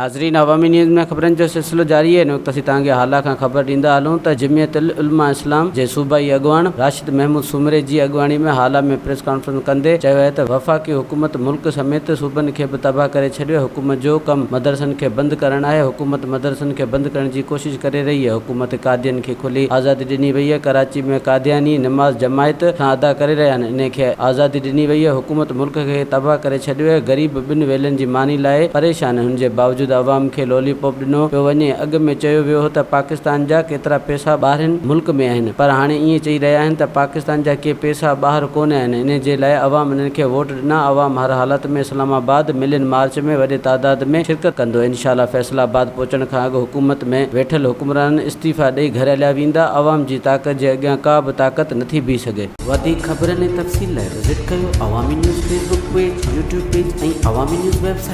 ناظرين عوامي نيوز ۾ خبرن جو سلسلو جاري آهي. هن وقت اسين توهان کي هالا کان خبر ڏيندا هلون ته جمعيت العلماء اسلام جي صوبائي اڳواڻ راشد محمود سومري جي اڳواڻي ۾ هالا ۾ پريس ڪانفرنس ڪندي چيو آهي ته وفاقي حڪومت ملڪ سميت صوبن کي به تباهه ڪري ڇڏيو آهي، حڪومت جو ڪم مدرسن کي بند ڪرڻ آهي، حڪومت مدرسن کي بند ڪرڻ جي ڪوشش ڪري رهي آهي، حڪومت قادين کي کلي آزادي ڏني وئي آهي، ڪراچي ۾ قادياني نماز جماعت سان ادا ڪري رهيا آهن، انهي کي آزادي ڏني وئي آهي، حڪومت ملڪ کي تباهه ڪري ڇڏيو آهي، غريب ٻن ويلن جي ماني لاء پريشان آهن، ان جي باوجود عوام کي لولي پاپ ڏنو پيو وڃي، اڳ ۾ چيو ويو هو ته پاڪستان جا ڪيترا پيسا ٻاهرين ملڪ ۾ آهن پر هاڻي ائين چئي رهيا آهن ته پاڪستان جا ڪي پيسا ٻاهر ڪونه آهن، انهي جي لاء عوام انهن کي ووٽ ڏنا، عوام هر حالت ۾ اسلام آباد ملين مارچ ۾ وڏي تعداد ۾ شرڪت ڪندو، انشاء الله فيصل آباد پهچڻ کان اڳ حڪومت ۾ ويٺل حڪمرانن استعيفا ڏئي گهر هليا ويندا، عوام جي طاقت جي اڳيان ڪا به طاقت نٿي بيهي سگهي. وڌيڪ خبرن ۽ تفصيل لاء وزٽ ڪيو Awami news Facebook page, YouTube page ۽ Awami news website.